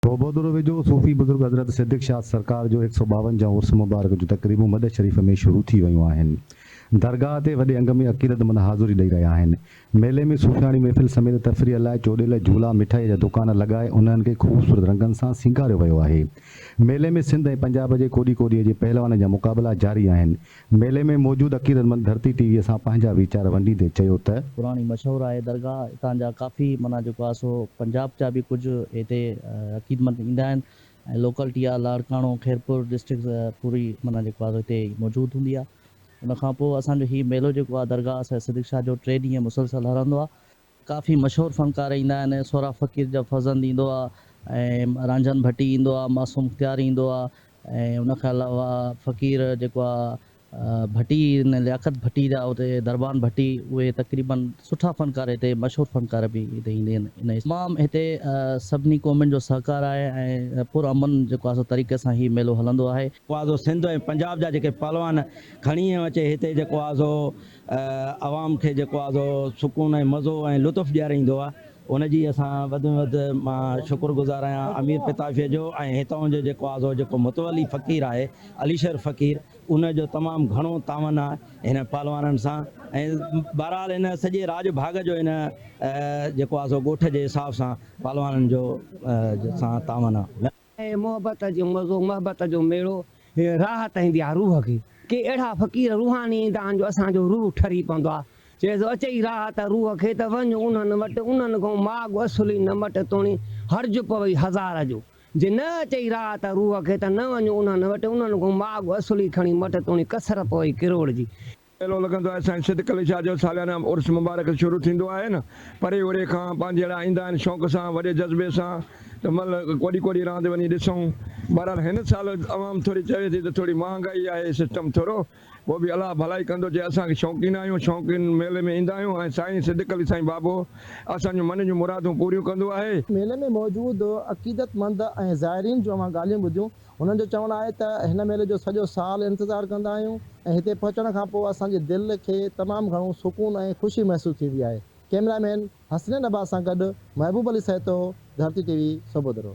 صوڀودڙو ويجهو صوفي بزرگ حضرت صديق شاهه سرڪار جو هڪ سئو ٻاونجاهون عرس مبارڪ جون تقريبون مڏ شريف ۾ شروع ٿي ويون آهن. درگاهه تي وڏي انگ ۾ عقيدتمند حاضري ڏئي رهيا آهن. ميلي ۾ صوفياڻي محفل سميت تفريح لاء چوڏيل، جهولا، مٺائي جا دڪان لڳائي انهن کي خوبصورت رنگن سان سينگاريو ويو آهي. ميلي ۾ سنڌ ۽ پنجاب جي ڪوڏي ڪوڏي جي پهلوانن جا مقابلا جاري آهن. ميلي ۾ موجود عقيدتمند ڌرتي ٽي وي سان پنهنجا ويچار ونڊيندي چيو ته. پراڻي مشهور آهي درگاهه اتان جا ڪافي معنيٰ جيڪو آهي سو پنجاب جا به ڪجهه هتي عقيدمند ايندا آهن ۽ لوڪلٽي آهي لاڙڪاڻو خيرپور ڊسٽرڪٽ پوري معنيٰ جيڪو آهي سو هتي موجود هوندي آهي ان کان پوء اسان جو هي ميلو جيڪو آهي درگاهه سيد صديق شاهه جو ٽي ڏينهن مسلسل هلندو آهي. ڪافي مشهور فنڪار ايندا آهن سهراب فقير جو فرزند ايندو آهي ۽ رانجهن ڀٽي ايندو آهي معصوم مختيار ايندو آهي ۽ ان کان علاوه فقير جيڪو آهي ڀٽي لياقت ڀٽي جا اتي دربان ڀٽي اهي تقريبن سٺا فنڪار هتي مشهور فنڪار به هتي ايندا آهن ان تمام هتي سڀني قومن جو سهڪار آهي ۽ پر امن جيڪو آهي سو طريقي سان هي ميلو هلندو آهي. جيڪو آهي سو سنڌ ۽ پنجاب جا جيڪي پهلوان کڻي اچي هتي جيڪو آهي سو عوام کي جيڪو آهي سو سڪون ۽ مزو ۽ لطف ڏياريندو آهي ان جي اسان وڌ ۾ وڌ مان شڪر گذار آهيان امير پتافيء جو ۽ هتان جو جيڪو آهي سو جيڪو متولي فقير آهي علي شير فقير ان جو تمام گهڻو تعاون آهي هن پهلوانن سان ۽ بهرحال هن سڄي راڄ ڀاڳ جو هن جيڪو آهي سو ڳوٺ جي حساب سان پهلوانن جو سان تعاون آهي. اهي محبت جو مزو، محبت جو ميڙو، هي راحت ايندي آ روح کي. ڪي اهڙا فقير روحاني ايندا آهن جو اسان جو روح ٺري پوندو آ. چئي ٿو اچئي راحت روح کي ته وڃ انهن وٽ، انهن کان ماڳ اصل ئي نه مٽ توڻي هرج پوئي هزار جو. جي نه اچئي راحت روح کي ته نه وڃ انهن وٽ، انهن کان ماڳ اصل ئي کڻي مٽ توڻي ڪسر پوئي ڪروڙ جي. ميلو لڳندو آهي سائين صدق علي شاهه جو ساليانه عرس مبارڪ شروع ٿيندو آهي نه پري اوري کان پانڌيئڙا ايندا آهن شوق سان وڏي جذبي سان ته مل ڪوڏي ڪوڏي راند وڃي ڏسون بهرحال هن سال عوام ٿوري چوي ٿي ته ٿوري مهانگائي آهي سسٽم ٿورو پوء به الله ڀلائي ڪندو جي اسان کي شوقين آهيون شوقين ميلي ۾ ايندا آهيون ۽ سائين صدق علي سائين بابو اسان جون من جون مرادون پوريون ڪندو آهي. ميلي ۾ موجود عقيدتمند ۽ زائرين جون اوهان ڳالهيون ٻڌيون هنن جو چوڻ آهي ته هن ميلي جو سڄو سال انتظار ڪندا آهيون ۽ هتي پهچڻ کان پوء اسان جي دل کي تمام گهڻو سڪون ۽ خوشي محسوس ٿيندي آهي. ڪئميرا مين حسنين عباس سان گڏ محبوب علي سهتو، ڌرتي ٽي وي، صوبودرو.